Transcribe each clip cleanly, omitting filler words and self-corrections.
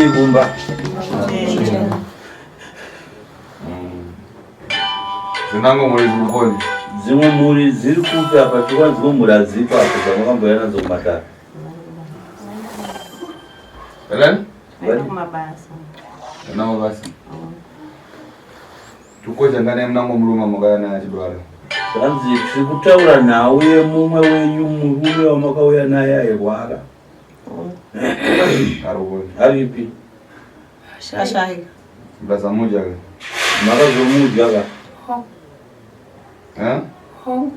Makadii kumba? Dzinango mhuri dziri kukoni. Dzimwe mhuri dziri kupi apa chikwa dzimwe mhuri hadzipo apa dzamakamboya nadzo kumatare. Vadani? Vaenda kumabasa. Vana mabasa. Tukocha ngane munango murume makauya naye achidwara. Zvanzi tiri kutaura nhau yemumwe wenyu murume wamakauya naye airwara. Arikukoni. Aripi? Ashayika. Mukazamudya ka. Makazomudya ka? Ho. Eh? Ho.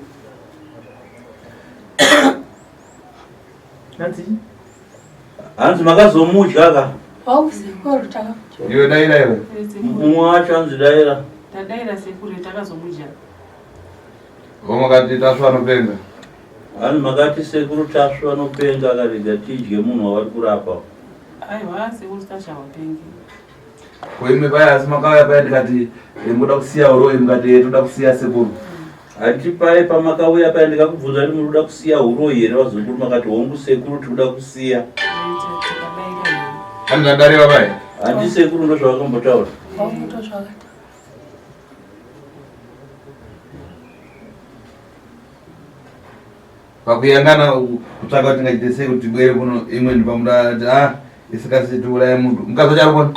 Hanzi Hanzi makazomudya ka? Ho sekuru taka. Iwe daira iwe. Mumwe wacho hanzi daira. Tadaira sekuru takazomudya. Vamakati Tasvu anopenga. Hanzi makati sekuru Tasvu anopenga akarega tidye munhu wavari kurapa. Aiwa sekuru Tasvu hawapengi. Ko imi paya asi makauya paya ndikati eh, muda kusiya uroyi mukati eh, toda kusiya sekuru. Hanti paye pamakauya paya ndikakubvunza kuti muri kuda kusiya uroyi here vazukuru makati hongu sekuru tiri kuda kusiya. Hanzi ndandareva paya. Hanti sekuru ndozvavakambotaura. Hongu ndozvakata. Pakuyangana kutsvaka kuti tingaite sei kuti tibwere kuno imwe ndipamuda ati ah isikasi tiuraye munhu. Mukadzi wacho ari kuona.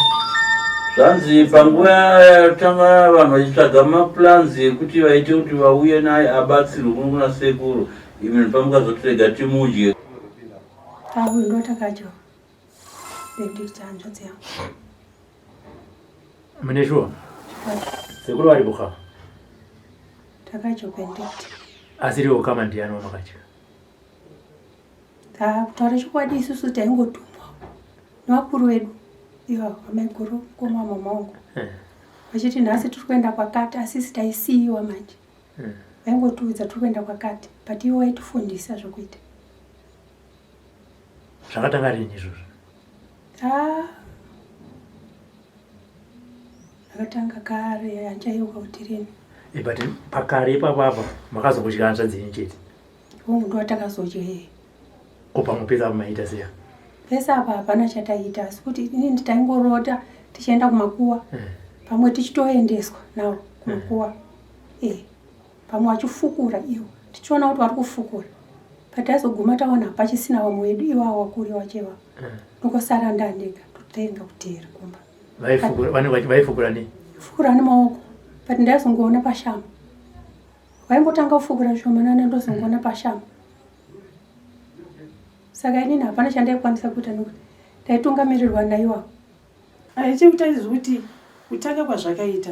Zvanzi panguva yatanga vanhu vachitsvaga maplans ekuti vaite kuti vauye naye abatsirwe kuno kuna sekuru imi pamukazotirega timudye. Avo ndotakadya. Benedict hanzvadzi yangu. Mune shuwa? Sekuru vari kuka. Takadya Benedict. Asiriwo kama ndiani wamakadya? Ah, kutaura chokwadi isusu taingotumwa nevakuru vedu ivo amaiguru mukoma mama wangu Eh. vachiti nhasi tiri kuenda kwakati asi isi taisiyiwa manje Eh. vaingotiudza tiri kuenda kwakati but ivo vaitifundisa zvokuita. Zvakatanga rini izvozvo? Ah. Zvakatanga kare handichayeuka kuti rini. Eh, but pakare ipapo apa makazongodya hanzvadzi yenyu chete. Hongu ndo atakazodya iye. Ko pamwe pese apa maiita sei? Pese apa hapana chataiita asi kuti inini taingorota tichienda kumakuwa. Eh. Pamwe tichitoendeswa nawo kumakuwa. Eh. Pamwe vachifukura ivo tichiona kuti vari kufukura. But tazoguma taona hapachisina vamwe vedu iwawa wakuru wacho iwawa. Ndokosara ndandega ndotenga kuteera kumba. Vaifukura vanenge vaifukura nei? Fukura nemaoko but ndaizongoona pashama. Vaimbotanga kufukura zvishomanana ndozongoona pashama. Saka inini hapana chandaikwanisa kuita nekuti ndaitungamirirwa naiwawo. Chekutanga zvekuti kutanga kwazvakaita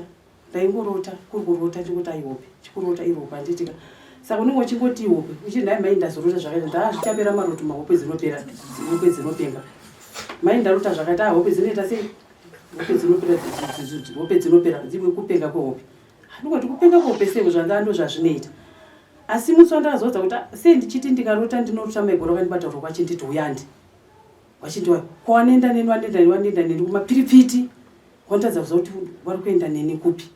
Ndaingorota kuri kurota ndichingoti aihope chikurota iropa handiti ka saka unenge uchingoti ihope uchiti nhai mai ndazorota zvakaita ndaa zvichapera maroto mahope dzinopera hope dzinopenga mai ndarota zvakaita ah hope dzinoita sei hope dzinopera hope dzinopera dzimwe kupenga kwehope andingoti kupenga kwehope sei zvanzi ndo zvazvinoita asi musi wandakazoudza kuti ah, sei ndichiti ndikarota ndinorota maigoro vakandibata roko achinditi uyandi vachindiwa ko wanoenda neni wanoenda neni wanoenda neni kumapiripiti Wanditadza kuziva kuti vari kuenda neni kupi.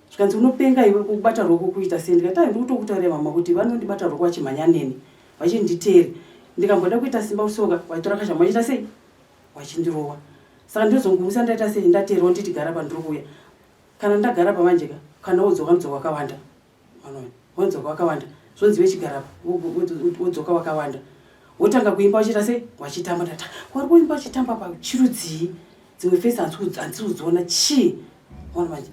Zvikanzi unopenga iwe kukubata ruoko kuita sei ndikati ndiri kutokutaurira mama kuti vanondibata ruoko vachimhanya neni vachinditeera ndikamboda kuita simba kusoka vaitora kashama vachiita sei vachindirova saka ndozongumisa ndaita sei ndateera wonditi gara pandiri kuuya kana ndagara pamanje ka kana wodzoka ndodzoka wakawanda wodzoka wakawanda zvonzi wechigara wodzoka wakawanda wotanga kuimba wachiita sei wachitamba ndata wari kuimba wachitamba pachirudzii dzimwe fesi handisi kudziona chii ona manje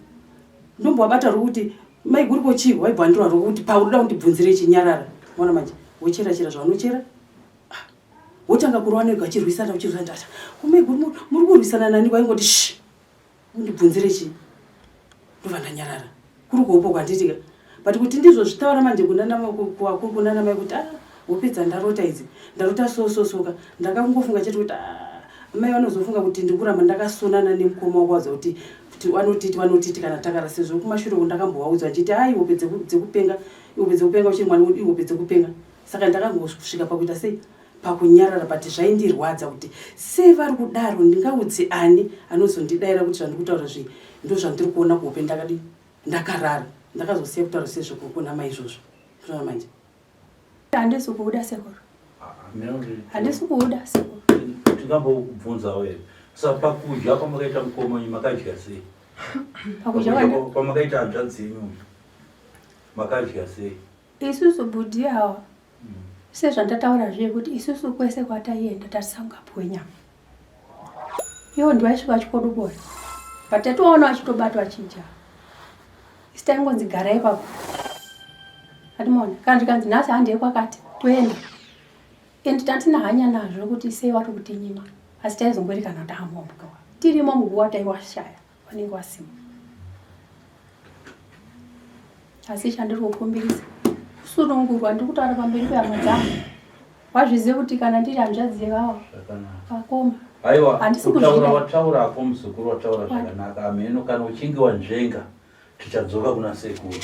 ndombowabata rokuti maiguru ko chii waibva wandirwa rokuti paunoda kundibvunzire chinyarara ona manje wochera chera zvaunochera ah, wotanga kurova nega uchirwisana uchirwisana ndata kumaiguru muri kurwisana nani waingoti shi Undibvunzire chii? Ndobva ndanyarara. Kuri kuhope kwanditika. But kuti ndizozvitaura manje kunana kuwakuru kunana mai kuti ah hope dzandarota idzi. Ndarota so so so ka. Ndakangofunga chete kuti ah mai vanozofunga kuti ndikuramba ndakasonana nemukoma wako waza kuti kuti vanotiti vanotiti kana takara sezvo kumashure uku ndakambovaudza vachiti hai hope dzekupenga ihope dzekupenga uchiri mwana ihope dzekupenga saka ndakangosvika pakuita sei pakunyarara but zvaindirwadza kuti sei vari kudaro ndingaudze ani anozondidaira kuti zvandiri kutaura zvi ndozvandiri kuona kuhope ndakadi ndakarara ndakazosiya kutaura sezvekukunama izvozvo ndinoona manje handisi kuuda sekuru handisi kuuda sekuru tingambokubvunzawo here Saka pakudya kwamakaita mukoma wenyu makadya sei? Pakudya kwamakaita hanzvadzi yenyu makadya sei? Isusu bhudhi awa sezvandataura zviye kuti isusu kwese kwataienda tatisangapuwe nyama. Iwo ndiwaisvika vachikodobora but tatoona vachitobatwa vachidya. Isu taingonzi garai ipapo. Atimaona kana zvikanzi nhasi handei kwakati toenda. And tatina hanya nazvo kuti sei vari kutinyima asi taizongori kana taamo muguva tirimo muguva taiwashaya vanenge vasimo asi chandiri kukumbirisa kusunungurwa ndiri kutaura pamberi pehama dzangu wazviziva kuti kana ndiri hanzvadzi yevava vakoma aiwa kutaura wataura ako muzukuru wataura zvakanaka ameno kana uchinge wanzvenga tichadzoka kuna sekuru.